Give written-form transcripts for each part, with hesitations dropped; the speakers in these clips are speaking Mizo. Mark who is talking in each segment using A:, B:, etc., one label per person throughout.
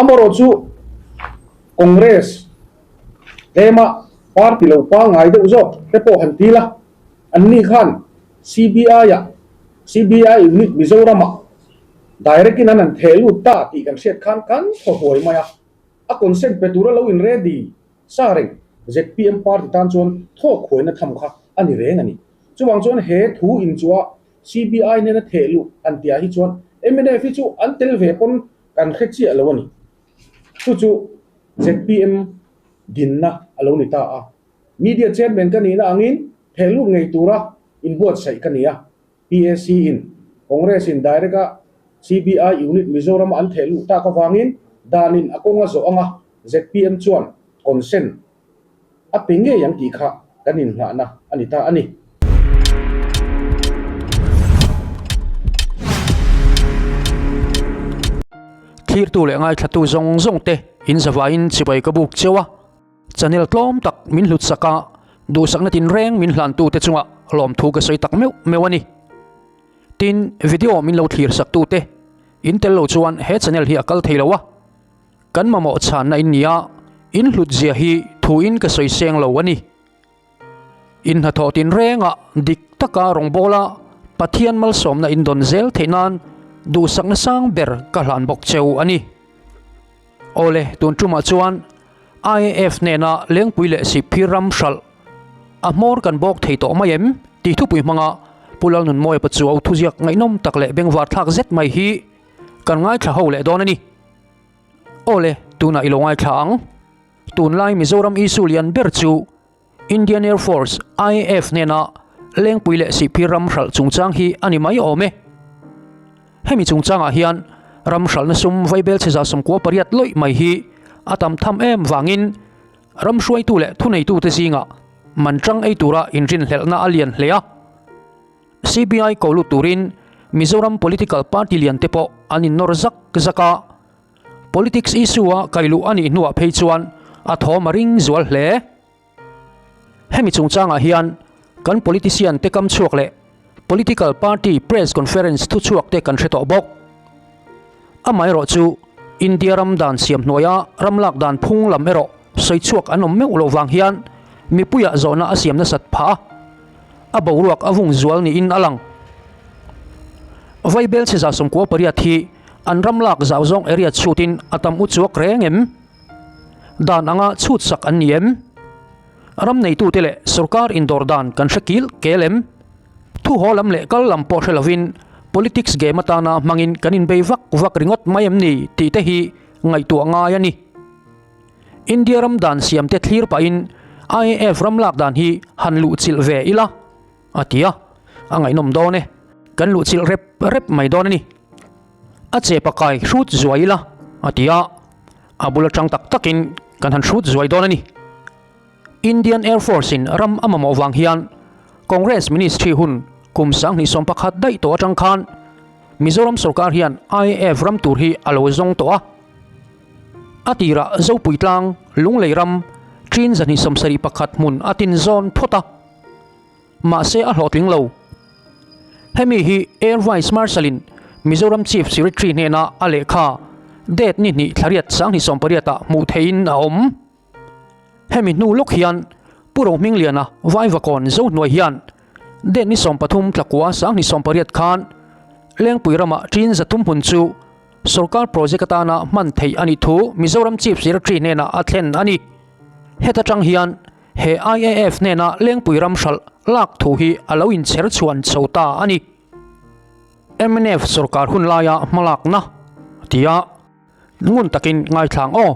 A: Amaherawhchu Congress tlema party lo pangngai deuh zawk te pawh han ti la, anni khan CBI-ah, CBI unit Mizoramah direct in an han theh lut ta tih kan hriat khan kan thaw huai mai a, a consent pe tura lo in ready sa reng zpm party tan chuan thawk huaina tham kha a ni reng a ni. Chuvang chuan he thu inchua CBI nena theh luh an tihah hi chuan mnf hi chu an tel ve pawn kan hre chiah lo a ni. Chu chu zpm dinna a lo ni ta a. Media chairman ka nihna angin theh lut ngei tura inbuatsaih ka ni a. PAC in Congress in direct a CBI unit Mizoram a an theh luh tak avangin danin a kawng a zawh anga zpm chuan consent a pe ngei ang tih kha kan inngahna a ni ta a ni.
B: Thlirtu leh ngaithlatu zawng zawng te in zavaiin chibai ka buk cheu a, channel tlawm tak min hlut sak a, duhsakna tinreng min hlantu te chungah lawmthu ka sawi tak meuh meuh a ni. Tin, video min lo thlir sak tu te in tel lo chuan he channel hi a kal thei lo a. Kan mamawh chhanna in nia, in hlut zia hi thu in ka sawi seng lo a ni. In hnathawh tinrengah dik taka rawngbawla Pathian malsawmna in dawn zel theih nan duhsakna sang ber ka hlan bawk cheu a ni. Awle, tun tumah chuan IAF hnena Lengpui leh Sihphir ram hralh a hmawr kan bawk thei tawh mai em? tih thupui hmanga Pu Lalnunmawia Pachuau thuziak ngaihnawm tak leh bengvarthlak zet mai hi kan ngaithla ho leh dawn a ni. Awle, tunah i lo ngaithla ang. Tunlai Mizoram issue lian ber chu Indian Air Force, IAF, hnena Lengpui leh Sihphir ram hralh chungchang hi a ni mai awm e. Hemi chungchangah hian ram hralhna sum vaibel chhe 98 lawih mai hi a tam tham em vangin ram hruaitu leh thuneitute zingah man tang ei tura inrinhlelhna a lian hle a. CBI ko lut turin Mizoram political party lian te pawh an innawr zak zak a, politics issue-a kailuh a nih hnuah phei chuan a thawm a ring zual hle. Hemi chungchangah hian kan politician te kam chhuak leh political party press conference thuchhuak te kan hre tawh bawk. Amaherawh chu India ram dan siam hnuaia ram lak dan phung lam erawh sawi chhuak an awm meuh loh vang hian mipuiah zawhna a siam nasat phah a, a boruak a vung zual niin a lang. Vaibel chhe 98 hi an ram lak zau zawng area chhutin a tam u chuak reng em? Dan anga chhut sak an ni em? Ram neitute leh sorkar indawr dan kan hre kil kel em? Thu haw lam leh kal lam pawh hre lovin politics game atana hmangin kan inbei vak vak ringawt mai em ni tih te hi ngaihtuah ngai a ni. India ram dan siam te thlir pahin IAF ram lak dan hi han luhchilh ve ila a ti a, a ngaihnawm dawn e. Kan luhchilh rep rep mai dawn a ni. A che pakai hrut zuai ila a ti a, a bul atang tak takin kan han hrut zuai dawn a ni. Indian Air Force in ram a mamawh vang hian Congress Ministry hun kum 2011 daih tawh atang khan Mizoram sorkar hian IAF ram tur hi a lo zawng tawh a. A tirah Zopui tlang, Lunglei ram, Chin 271 hmun a tin zawn phawt a. Mahse a hlawhtling lo. Hemi hi Air Vice Marshal in Mizoram Chief Secretary hnena a lehkha date ni hnih thlariat 2018 ah hmuh theihin a awm. Hemi hnu lawk hian Pu Rohmingliana Vaivakawn Zohnuai hian date ni 13 tlakua 2018 khan Lengpui ramah ṭin 300 hmun chu sorkar project atana hman theih a nih thu Mizoram Chief Secretary hnenah a thlen a ni. Heta tang hian he IAF hnena Lengpui ram hralh lak thu hi a lo inchher chhuan chho ta a ni. Mnf sorkar hun laia hmalakna a ti a, ngun takin ngaithlang aw.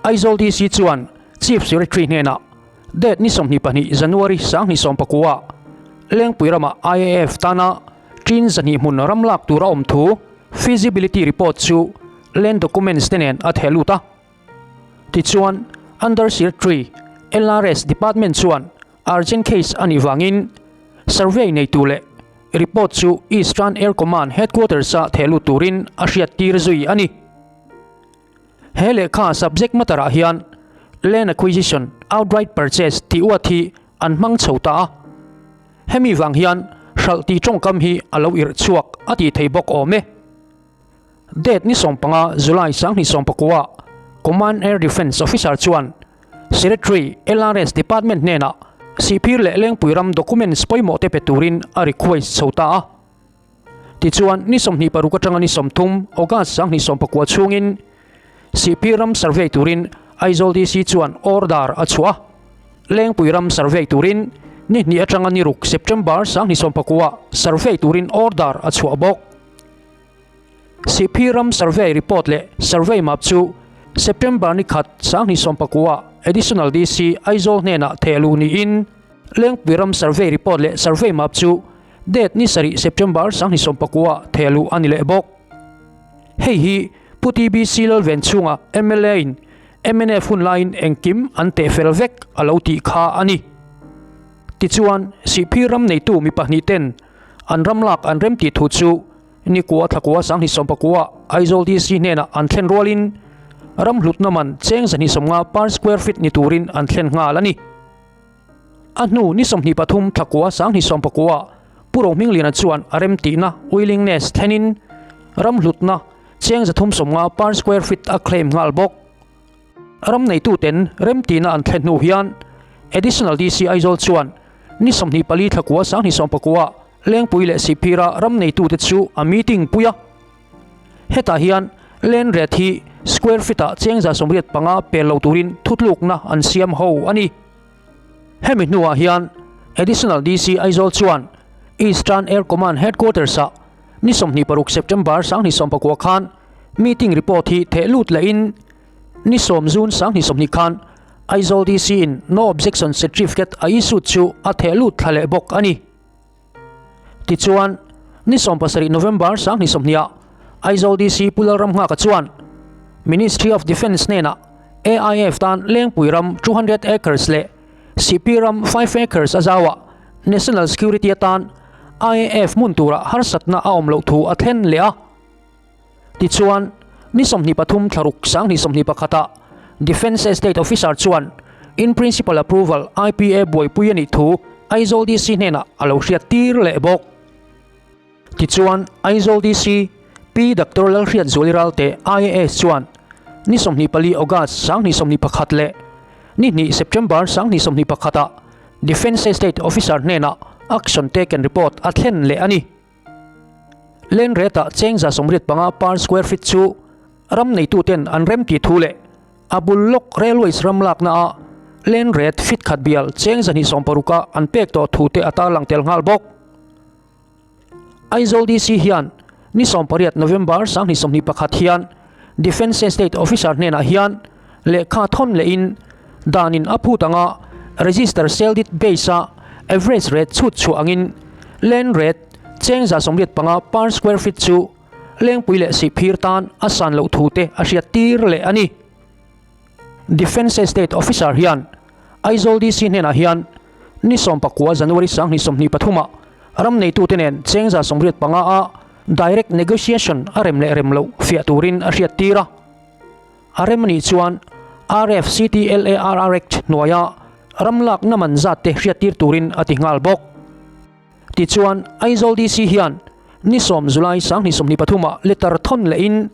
B: Aizawl DC chuan Chief Secretary hnenah date ni 22 January 2019 Lengpui ramah IAF tana ṭin 200 hmun ram lak tur a awm thu feasibility report chu land documents te nen a theh lut a. Tichuan, Under Secretary, LRS Department chuan urgent case a nih vangin survey neitu leh report chu Eastern Air Command Headquarters-a theh lut turin a hriattir zui a ni. He lehkha subject matter ah hian Land Acquisition Outright Purchase tih uat hi an hmang chho ta a. Hemi vang hian hralh tih tawngkam hi a lo irh chhuak a tih thei bawk awm e. Date ni 15 July 2019 Command Air Defence Officer chuan Secretary, LRS Department hnenah Sihphir leh Lengpui ram documents pawimawh te pe turin a request chho ta a. Tichuan, ni 26 atanga ni 30 August 2019 chhungin Sihphir ram survey turin Aizawl DC chuan order a chhuah a. Lengpui ram survey turin ni hnih atanga ni ruk September 2019 survey turin order a chhuah bawk. Sihphir ram survey report leh survey map chu September ni khat 2019 Additional DC Aizawl hnenah theh luh niin Lengpui ram survey report leh survey map chu date ni sarih September 2019 theh luh a ni leh bawk. Hei hi Pu TBC Lalven chhunga mla in mnf hun laiin engkim an teh fel vek a lo tih kha a ni. Tichuan, Sihphir ram neitu mi pahnih ten an ram lak an rem tih thu chu Nikua Thlakua 2019 Aizawl DC hnenah an thlen rualin ram hlutna man cheng 250 per square feet ni turin an thlen nghal a ni. A hnu ni 23 Thlakua 2019 Pu Rohmingliana chuan a rem tihna willingness thlenin ram hlutna cheng 350 per square feet a claim nghal bawk. Ram neituten remtihna an thlen hnu hian Additional DC Aizawl chuan ni 24 Thlakua 2019 Lengpui leh Sihphira ram neitute chu a meeting pui a. Hetah hian land rate hi square feet ah cheng 85 pel lo turin thutlukna an siam ho a ni. Hemi hnuah hian Additional DC Aizawl chuan Eastern Air Command Headquarters ah ni 26 September 2019 khan meeting report hi theh lut lehin ni 10 June 2020 khan Aizawl DC in No Objection Certificate a issue chu a theh lut thla leh bawk a ni. Tichuan, ni 17 November 2020 ah Aizawl DC Pu Lalramnghaka chuan Ministry of Defence hnenah AIF tan Lengpui ram 200 acres leh Sihpi ram 5 acres a zauah National Security atan IAF hmun turah harsatna a awm loh thu a thlen leh a. Tichuan, ni 23 thlaruk 2021 ah Defence Estate Officer chuan In Principle Approval, IPA, buaipui a nih thu Aizawl DC hnenah a lo hriat tir leh bawk. Tichuan, Aizawl DC Pi Doctor Lalhriatzuali Ralte, IAS chuan ni 24 August 2021 leh ni hnih September 2021 ah Defence Estate Officer hnenah Action Taken Report a thlen leh a ni. Land rate-ah cheng 85 per square feet chu ram neituten an rem tih thu leh a bul lawk Railways ram laknaah land rate feet khat bial cheng 260-a an pek tawh thu te a tarlang tel nghal bawk. Aizawl DC hian ni 18 November 2021 hian Defence Estate Officer hnenah hian lehkha thawn lehin danin a phut anga Register Sale Deed base-a average rate chhut chhuah angin land rate cheng 85 per square feet chu Lengpui leh Sihphir tan a san loh thu te a hriat tir leh a ni. Defence Estate Officer hian Aizawl DC hnenah hian ni 19 January 2023 ah ram neitute nen cheng 85 a direct negotiation a rem leh rem loh fiah turin a hriat tir a. A rem anih chuan RFCTLARR Act hnuaia ram lakna man zat te hriat tir turin a ti nghal bawk. Tichuan, Aizawl DC hian ni 10 July 2023 ah letter thawn lehin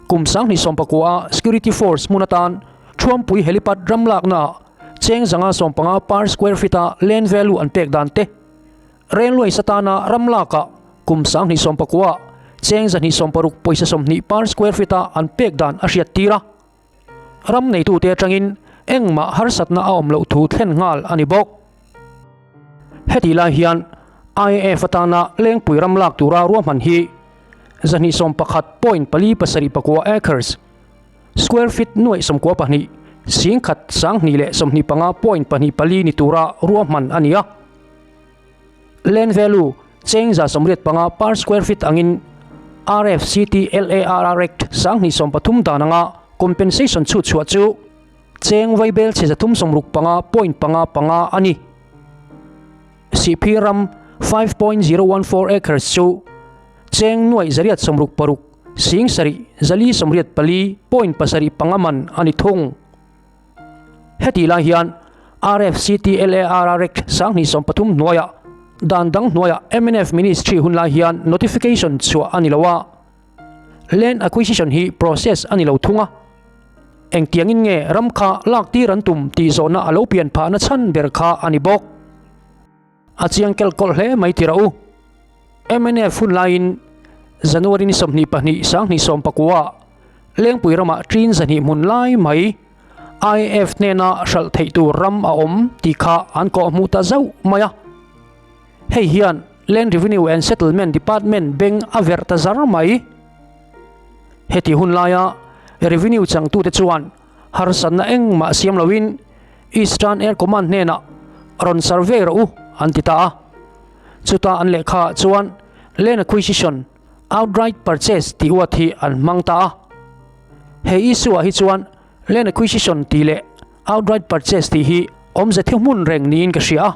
B: kum 2019 a Security Force hmun atan Thuampui Helipad ram lakna cheng 150 per square feet a land value an pek dan te, Railways atana ram lakah kum 2019 ah cheng 260 pawisa 20 per square feet a an pek dan a hriat tir a. Ram neitute atangin engmah harsatna a awm loh thu thlen nghal a ni bawk. Hetih lai hian IAF atana Lengpui ram lak tura ruahman hi 211.4 7 acres, square feet nuaih 92, singkhat sanghnih leh 25.24 ni tura ruahman a ni a. Land value cheng 185 per square feet angin RFCTLARR Act 2013 dan anga compensation chhut chhuah chu cheng vaibel chhe 365.55 a ni. Sihphir ram 5.014 acres chu cheng nuaih 866 sing sarih 484.75 man a ni thung. Hetih lai hian RFCTLARR Act 2013 hnuaiah dan dang hnuaiah mnf Ministry hun lai hian notification chhuah a ni lo a. Land acquisition hi process a ni lo thung a. Engtiangin nge ram kha lak tir an tum tih zawhna a lo pian phahna chhan ber kha a ni bawk. A chiang kelh kawlh hle mai ti rawh u. Mnf hun laiin January ni 22 2019 Lengpui ramah ṭin zahnih hmun lai mai IAF hnena hralh theih tur ram a awm tih kha an kawhhmuh ta zauh mai a. Hei hian Land Revenue and Settlement Department beng a verh ta zar mai. Heti hun laia Revenue changtute chuan harsatna engmah siam loin Eastern Air Command hnenah rawn survey rawh u an ti ta a. Chuta an lehkhaah chuan Land Acquisition Outright Purchase tih uat hi an hmang ta a. He issue ah hi chuan Land Acquisition tih leh Outright Purchase tih hi awmze thi hmun reng niin ka hria a.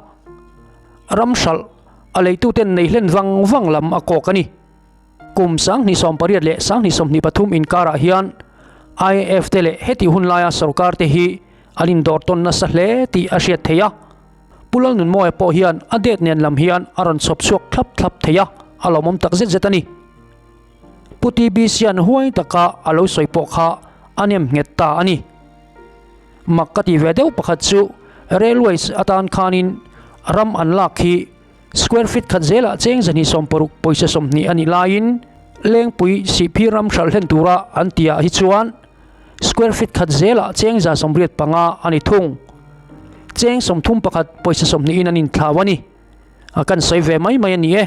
B: Ram hralh a leituten nei hlen vang vang lam a kawk a ni. Kum 2018 leh 2023 inkarah hian IAF te leh heti hun laia sorkar te hi an indawr tawn nasa hle tih a hriat theih a. Pu Lalnunmawia pawh hian a date nen lam hian a rawn chhawp chhuak thlap thlap thei a, a lawmawm tak zet zet a ni. Pu TBC-a'n huai taka a lo sawi pawh kha a nem nghet ta a ni. Mak ka ti ve deuh pakhat chu Railways atan khanin ram an lak hi square feet khat zelah cheng 260 pawisa 20 a nih laiin Lengpui Sihphir ram hralh hlen tura an tihah hi chuan square feet khat zelah cheng 185 a ni thung. Cheng 31 pawisa 20 in an inthlau a ni. A kan sawi ve mai mai a ni e.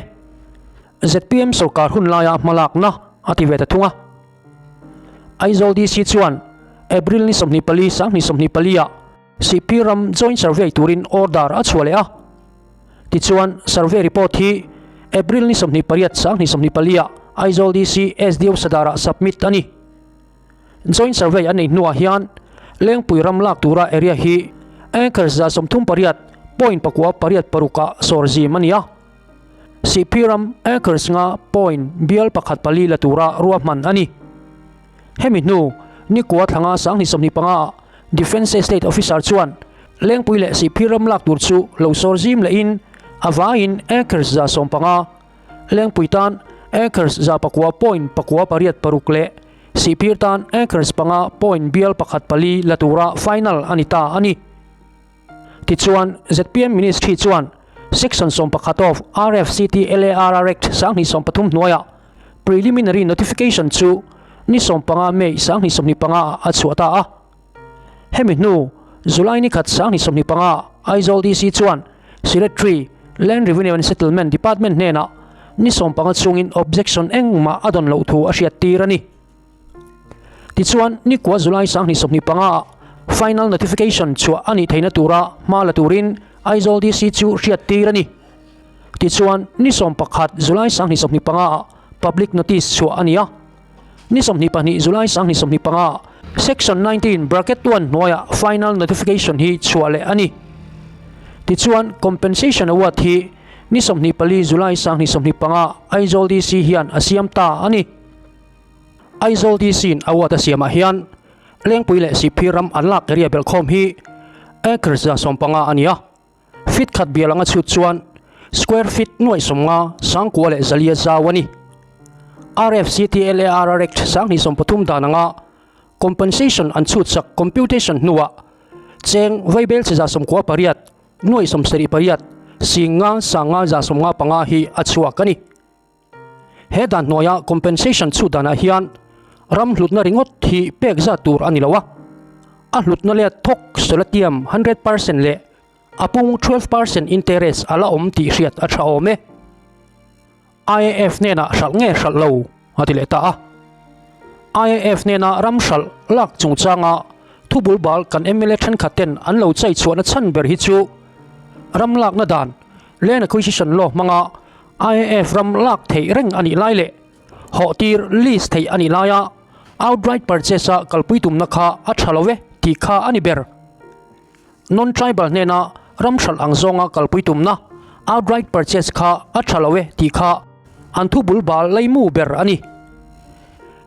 B: Zpm sorkar hun laia hmalakna a ti ve ta thung a. Aizawl DC chuan April ni 24 2024 ah Sihphir ram joint survey turin order a chhuah leh a. Tichuan survey report hi April ni 28 2024 ah Aizawl DC SDO Sadar ah submit a ni. Joint survey an nei hnuah hian Lengpui ram lak tura area hi acres 38 point 9 86 ah sawr zim a ni a. Sihphir ram acres nga point bial pakhat pali la tura ruahman a ni. Hemi hnu nikua thlanga 2025 ah Defence Estate Officer chuan Lengpui leh Sihphir ram lak tur chu lo sawr zim lehin a vaiin acres 150, Lengpui tan acres 9 point 9 86 leh Sihphir tan acres panga point bial pakhat pali la tura final a ni ta a ni. Tichuan, zpm Ministry chuan Section 11 of RFCTLARR Act 2013 hnuaiah Preliminary Notification chu ni 15 May 2025 ah a chhuah ta a. Hemi hnu July ni khat 2025 ah Aizawl DC chuan Secretary, Land Revenue and Settlement Department hnenah ni 15 chhungin objection engmah a dawn loh thu a hriattir a ni. Tichuan, nikua July 2025 ah final notification chhuah a nih theihna tura hma la turin Aizawl DC chu hriattir a ni. Tichuan, ni 11 July 2025 ah public notice chhuah a ni a. Ni 22 July 2025 ah Section 19 bracket 1 hnuaiah final notification hi chhuah leh a ni. Tichuan, compensation award hi ni 24 July 2025 ah Aizawl DC hian a siam ta a ni. Aizawl DC-in award a siamah hian Lengpui leh Sihphir ram an lak area belhkhawm hi acres 15 a ni a, feet khat bial anga chhut chuan square feet nuaih 50 sangkua leh zalia zau a ni. RFCTLARR Act 2023 dan anga compensation an chhut sak computation hnuah cheng vaibel chi 98 nuaih 78 singa sanga 155 hi a chhuak a ni. He dan hnuaia compensation chhut danah hian ram hlutna ringawt hi pek zat tur a ni lo a, a hlutna let thawk solatium 100% leh a pung 12% interest a la awm tih hriat a tha awm e. IAF hnenah hralh nge hralh lo a ti leh ta a. IAF hnena ram hralh lak chungchanga thu bulbal kan mla thenkhat ten an lo chai chhuahna chhan ber hi chu ram lakna dan Land Acquisition Law hmanga IAF ram lak theih reng a nih lai leh hawh tir lease theih a nih laia outright purchase a kalpui tumna kha a tha lo e tih kha a ni ber. Non-tribal hnena ram hralh ang zawnga kalpui tumna outright purchase kha a tha lo e tih kha an thu bul bal laimu ber a ni.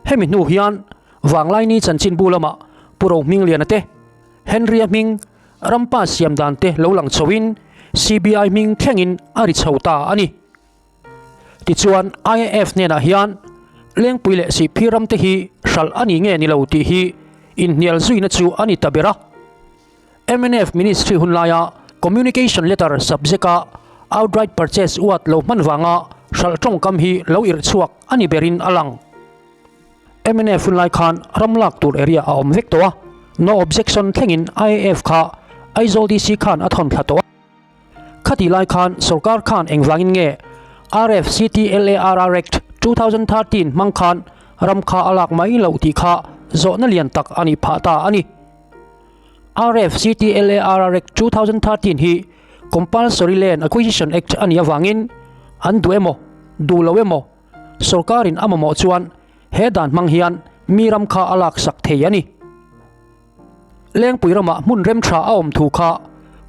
B: Hemi hnu hian Vanglaini chanchinbu lamah Pu Rohmingliana te, Henry-a hming, Rampa siam dan te lo lang chhoin CBI hming thlengin a ri chho ta a ni. Tichuan IAF hnenah hian Lengpui leh Sihphir ram te hi hralh a ni nge ni lo tih hi inhnial zuina chu a ni ta ber a. Mnf Ministry hun laia Communication Letter subject-a outright purchase uat lo hman vanga hralh tawngkam hi lo irh chhuak a ni berin a lang. Mnf hun lai khan ram lak tur area a awm vek tawh a, no objection thlengin IAF kha Aizawl DC khan a thawn thla tawh a. Khatih lai khan sorkar khan engvangin nge RFCTLARR Act 2013 hmang khan ram kha a lak mai loh tih kha zawhna lian tak a nih phah ta a ni. RFCTLARR Act 2013 hi Compulsory Land Acquisition Act a nih avangin an duh emaw, duh lo emaw sorkarin a mamawh chuan he dan hmang hian mi ram kha a laksak thei a ni. Lengpui ramah hmun rem tha a awm thu kha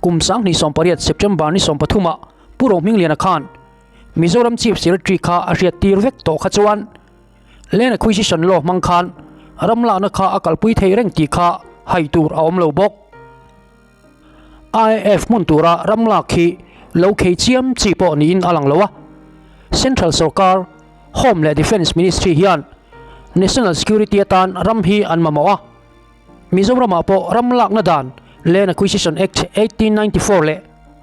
B: kum 2018 September ni 13 ah Pu Rohmingliana khan Mizoram Chief Secretary kha a hriattir vek tawh kha chuan Land Acquisition Law hmang khan ram lakna kha a kalpui thei reng tih kha hai tur a awm lo bawk. IAF hmun tura ram lak hi lo khei chiam chi pawh niin a lang lo a, Central sorkar, Home leh Defence Ministry hian National Security atan ram hi an mamawh a, Mizoramah pawh ram lakna dan Land Acquisition Act 1894 leh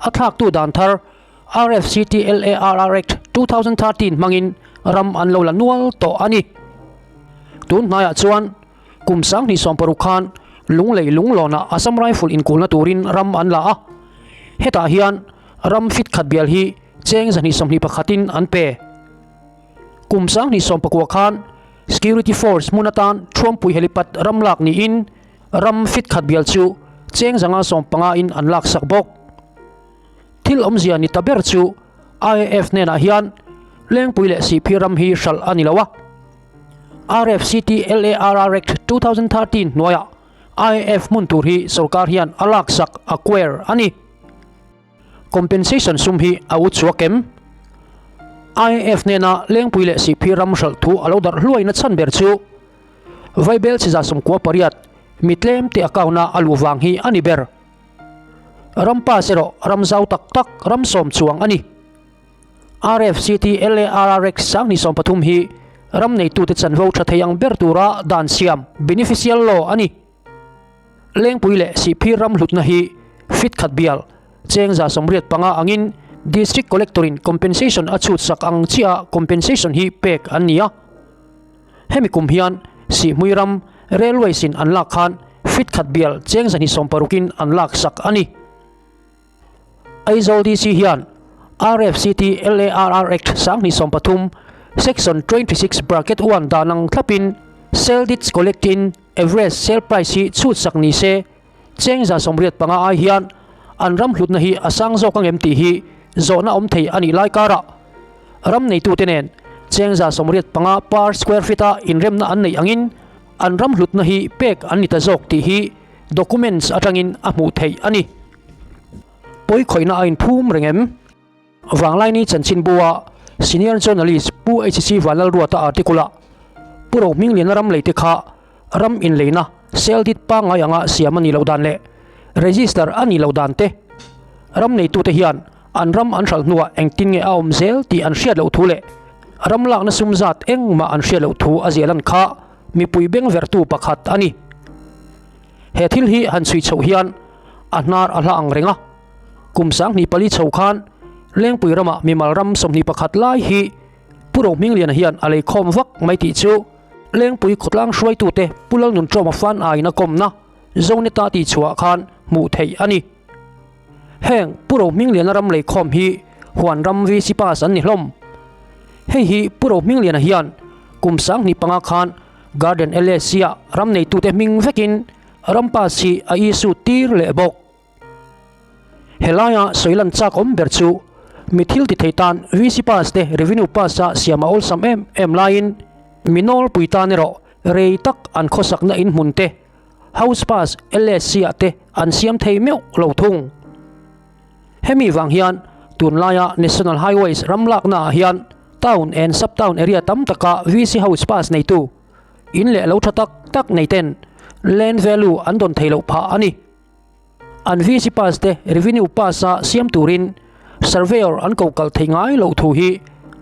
B: a thlaktu dan thar RFCTLARR Act 2013 hmangin ram an lo la nual tawh a ni. Tun hnaiah chuan kum 2016 khan Lunglei Lunglawnah Assam Rifle inkulna turin ram an la a, hetah hian ram fit khat bial hi cheng 221 in an pe. Kum 2019 khan Security Force hmun atan Thuampui Helipad ram lak niin ram fit khat bial chu cheng 150 in an laksak bawk. Thil awmzia ni ta ber chu IAF hnenah hian Lengpui leh Sihphir ram hi hralh a ni lo a. RFCTLARR Act 2013 hnuaiah IAF hmun tur hi sorkar hian a laksak, acquire, a ni. Compensation sum hi a u chhuak em? IAF hnena Lengpui leh Sihphir ram hralh thu a lo darh hluaina chhan ber chu Vaibel chiza 98 mi tlemte account-a a luh vang hi a ni ber. Ram pass erawh ram zau tak tak ram sawm chuang a ni. RFCTLARRX 2013 hi ram neitute chanvo tha thei ang ber tura dan siam, beneficial law, a ni. Lengpui leh Sihphir ram hlutna hi fit khat bial, cheng 85 angin District Collector-in compensation a chhut sak ang chiah compensation hi pek an ni a. Hemi kum hian Sihhmui ram Railways in an lak khan fit khat bial cheng 260 in an lak sak a ni. Aizawl DC hian RFCT LARR Act 2013 Section 26 bracket 1 dan ang thlapin sale deeds collect in average sale price hi chhut sak ni se cheng 85 ai hian an ram hlutna hi a sang zawk ang em tih hi zawhna awm thei a nih lai karah ram neitute nen cheng 85 per square feet a inremna an neih angin an ram hlutna hi pek an ni ta zawk tih hi documents atangin a hmuh theih a ni. Pawikhawihna a inphum reng em? Vanglaini chanchinbua Senior Journalist Pu HC Vanlalruata article-ah Pu Rohmingliana ram leite kha ram inleina sale deed pangngai anga siam a nih loh dan leh register a nih loh dan te, ram neitute hian an ram an hralh hnuah engtin nge a awm zel tih an hriat loh thu leh ram lakna sum zat engmah an hriat loh thu a ziah lan kha mipui bengverhtu pakhat a ni. He thil hi han chhui chhoh hian a hnar a hla ang reng a. Kum 2004 chho khan Lengpui ramah mimal ram 21 lai hi Pu Rohmingliana hian a lei khawm vak mai tih chu Lengpui khawtlang hruaitute Pu Lalnunṭawma fan aiin a kawmna Zoneta tih chhuah khan hmuh theih a ni. Heng Pu Rohmingliana ram lei khawm hi huan ram VC pass an ni hlawm. Hei hi Pu Rohmingliana hian kum 2005 khan Garden LSC-ah ram neitute hming vekin ram pass hi a issue tir leh bawk. Helaia sawilan chak awm ber chu mi thil ti thei tan VC pass te revenue pass a siam a awlsam em em laiin mi nawlpui tan erawh rei tak an khawsakna in hmun te house pass LSC ah te an siam thei meuh lo thung. Hemi vang hian tunlaia National Highways ram lakna ah hian town and sub town area tam taka VC house pass neitu in leh lo tha tak tak nei ten land value an dawn thei loh phah a ni. An VC pass te revenue pass a siam turin surveyor an ko kal thei ngai loh thu hi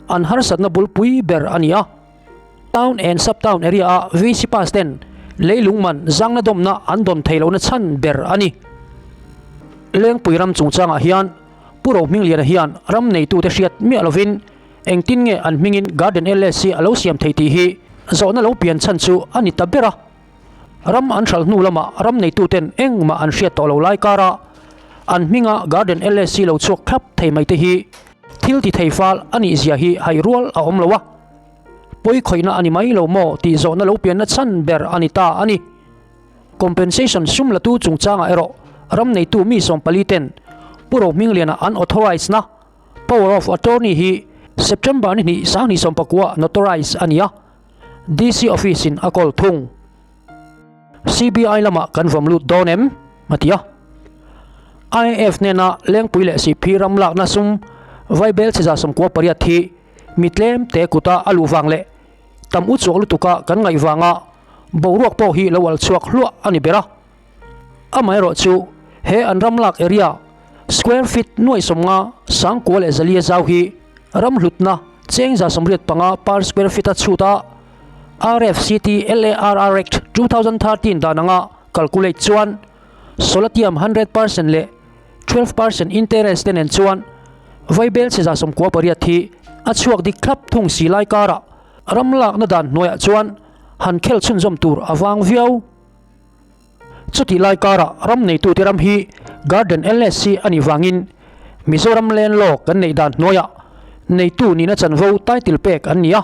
B: an harsatna bulpui ber a ni a. Town and Sub-Town area-a VC Pass ten leilung man zangna dawmna an dawn thei lohna chhan ber a ni. Lengpui ram chungchangah hian Pu Rohmingliana hian ram neitute hriat miah lovin engtin nge an hmingin Garden LSC a lo siam thei tih hi zawhna lo pian chhan chu a ni ta ber a. Ram an hralh hnu lamah ram neituten engmah an hriat tawh lo lai kara an hminga Garden LSC lo chhuak thlap thei mai te hi thil ti thei fal a nih zia hi hai rual a awm lo a. Pawi khawihna a ni mai lo maw tih zawhna lo pianna chhan ber a ni ta a ni. Compensation sum latu chungchangah erawh ram neitu mi 40 ten Pu Rohmingliana an authorise na Power of Attorney hi September ni hnih 2019 notarize a ni a, DC office in a kawl thung. CBI lamah kan vawm lut dawn em? a ti a. IAF hnena Lengpui leh Sihphi ram lakna sum Vaibel chhe 98 hi mi tlem te kuta a luh vang leh tam u chuak lutuka kan ngaih vanga boruak pawh hi lo al chhuak hluah a ni ber a. Amaherawh chu he an ram lak area square feet nuaih 50 sangkua leh zalia zau hi ram hlutna cheng 85 per square feet a chhut a, RFCT LARR Act 2013 dan anga calculate chuan solatium 100% leh 12% interest te nen chuan vaibel chhe 98 hi a chhuak dik thlap thung si lai karah ram lakna dan hnuaiah chuan han khel chhunzawm tur a vang viau. Chutih lai karah ram neitute ram hi Garden LSC a nih vangin Mizoram Land Law kan neih dan hnuaiah neitu nihna chanvo title pek an ni a,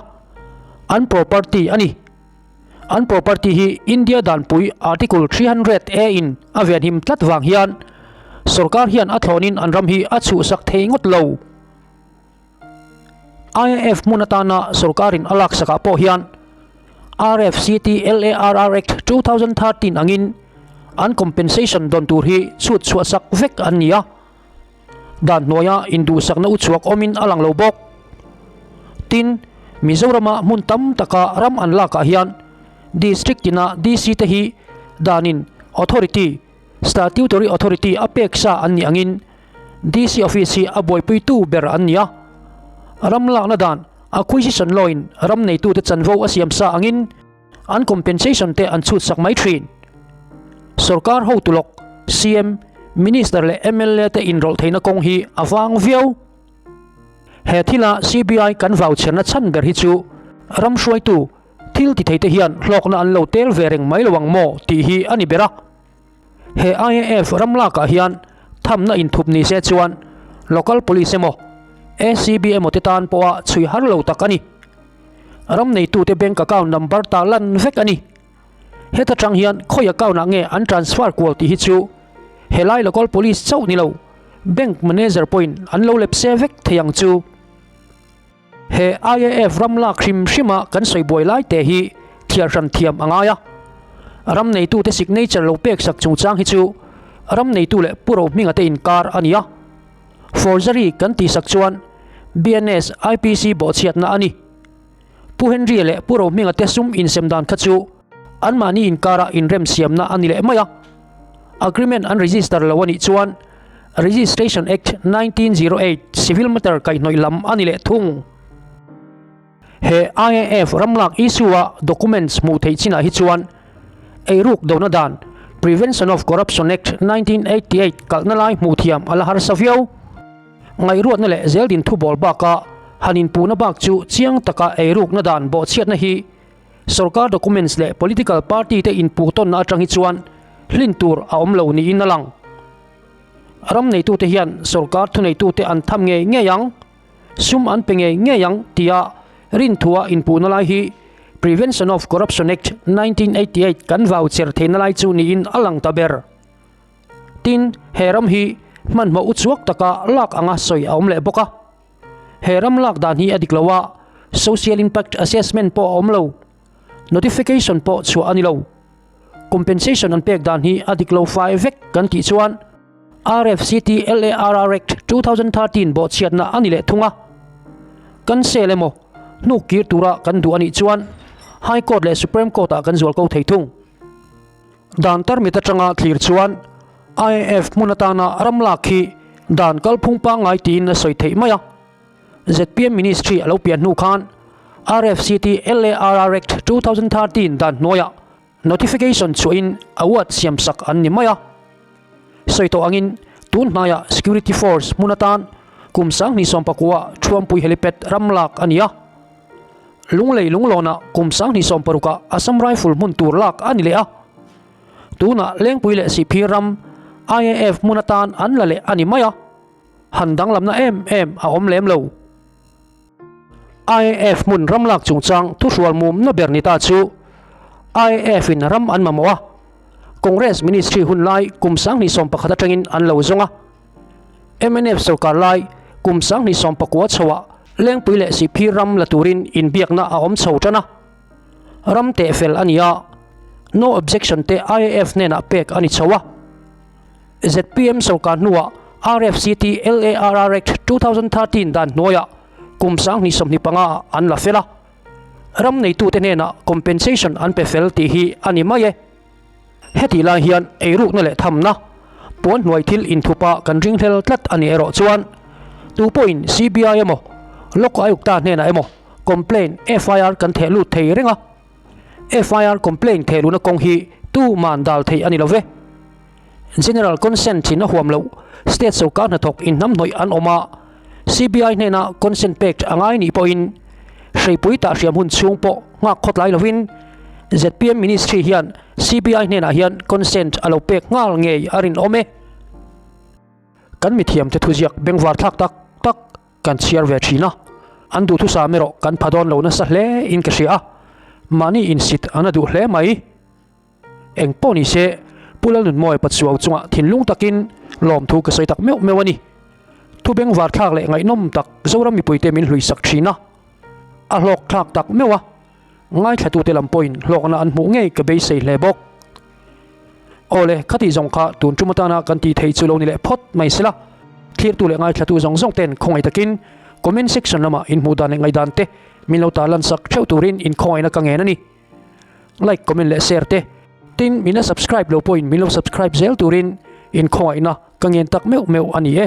B: an property a ni. An property hi India danpui Article 300 A in a venhim tlat vang hian sorkar hian a thlawnin an ram hi a chhuhsak thei ngawt lo. IAF hmun atana sorkarin a laksakah pawh hian RFCT LARR Act 2013 angin an compensation dawn tur hi chhut chhuahsak vek an ni a, dan hnuaia induhsakna uchhuak awmin a lang lo bawk. Tin, Mizorama hmun tam taka ram an lakah hian District tina DC te hi danin Authority, Statutory Authority a pek sa an nih angin DC Office hi a buaipuitu ber an ni a. Ram lakna dan Acquisition Law in ram neitute chanvo a siam sa angin an compensation te an chhut sak mai thin. Sorkar hotu lawk, CM, Minister leh mla te inrawlh theihna kawng hi a vang viau. He thila CBI kan vau chherna chhan ber hi chu ram hruaitu thil ti theite hian hlawkna an lo tel ve reng mai lo ang maw tih hi a ni ber a. He IAF ram lakah hian thamna inthup ni se chuan Local Police emaw ACB emaw te tan pawha chhui har lo tak a ni. Ram neitute bank account number ta lan vek a ni. Heta tang hian khawi account ah nge an transfer kual tih hi chu helai Local Police chauh ni lo Bank Manager pawhin an lo lepse vek thei ang chu. He IAF ram lak hrim hrima kan sawi buai lai te hi thiar hran thiam a ngai a. Ram neitute signature lo pek sak chungchang hi chu ram neitu leh Pu Rohminga te inkar a ni a. Forgery kan tih sak chuan BNS IPC bawhchhiatna a ni. Pu Henry-a leh Pu Rohminga te sum insem dan kha chu anmahni inkara inremsiamna a ni leh mai a. Agreement an register lo a nih chuan Registration Act 1908 Civil Matter kaihhnawih lam a ni leh thung. He IAF ramlak issue-a documents hmuh theih chinah hi chuan eiruk dona dan Prevention of Corruption Act 1988 kalhna lai hmuh thiam a la harsa viau. Ngaihruatna leh zeldin thubawl baka han inpuhna bak chu chiang taka eirukna dan bawhchhiatna hi Sorkar documents leh political party te inpuh tawnna atang hi chuan hlin tur a awm lo niin a lang. Ram neitute hian sorkar thuneitute an tham ngei ngei ang, sum an pe ngei ngei ang tia rinthua inpuhna lai hi Prevention of Corruption Act 1988 kan vau cher theihna lai chu niin a lang ta ber. Tin, he ram hi hmanhmawh uchuak taka lak anga sawi a awm leh bawk a. He ram lak dan hi a dik lo a, Social Impact Assessment pawh a awm lo. Notification pawh chhuah a ni lo. Compensation an pek dan hi a dik lo fai vek kan tih chuan RFCT LARR Act 2013 bawhchhiatna a ni leh thung a. Kan sel emaw, hnuk kir tura kan duh a nih chuan High Court leh Supreme Court ah kan zual ko thei thung. Dan tarmit atanga thlir chuan IAF hmun atana ram lak hi dan kalphung pangngai tiin a sawi theih mai a. Zpm Ministry a lo pian hnu khan RFCT LARR Act 2013 dan hnuaiah notification chhuahin award siamsak an ni mai a. Sawi tawh angin tun hnaiah Security Force hmun atan kum 2019 Thuampui Helipad ram lak a ni a. Lunglei Lunglawnah kum 2016 Assam Rifle hmun tur lak a ni leh a. Tunah Lengpui leh Sihphir ram IAF hmun atan an la leh a ni mai a. Han danglamna em em a awm lem lo. IAF hmun ram lak chungchang thuhrual mumna ber ni ta chu IAF in ram an mamawh a, Congress Ministry hun lai kum 2011 atangin an lo zawng a. Mnf sorkar lai kum 2019 chhoah Lengpui leh Sihphir ram la turin inbiakna a awm chho tan a. Ram teh fel a ni a, No objection te IAF hnenah pek a ni chho a. Zpm sorkar hnuah RFCT LARR Act 2013 dan hnuaiah kum 2025 ah an la fel a, ram neitute hnenah compensation an pe fel tih hi a ni mai e. Hetih lai hian eirukna leh thamna, puan hnuai thil inthupa kan ringhlel tlat a nih erawh chuan tupawhin CBI emaw, Lok Ayukta hnenah emaw complaint FIR kan theh lut thei reng a. FIR complaint theh luhna kawng hi tu man dal theih a ni lo ve. General consent in a huam loh, state sorkar hnathawk inhnamhnawih an awm a, CBI hnena consent pek a ngai nih pawhin hreipui tah hriam hun chhung pawh nghak khawtlai lovin zpm ministry hian CBI hnenah hian consent a lo pek nghal ngei a rinawm e. Kan mithiamte thuziak bengvar thlak tak tak kan chhiar ve thin a, an duhthusam erawh kan pha dawn lo nasa hle in ka hria a, mahni insit an a duh hle mai. Eng pawh ni se, Pu Lalnunmawia Pachuau chungah thinlung takin lawmthu ka sawi tak meuh meuh a ni. Thu bengvar thlak leh ngaihnawm tak Zoram mipuite min hluisak thin a, a hlawk thlak tak meuh a, ngaithlatute lam pawhin hlawkna an hmuh ngei ka beisei hle bawk. Awle, khatih zawng kha tun tum atana kan tih theih chu lo ni leh phawt mai sela, thlirtu leh ngaithlatu zawng zawng ten khawngaih takin comment section lamah inhmuh dan leh ngaihdan te min lo tarlan sak theuh turin inkhawngaihna ka ngen a ni. Like, comment leh share te. Tin, min la subscribe lo pawhin min lo subscribe zel turin inkhawngaihna ka ngen tak meuh meuh a ni e.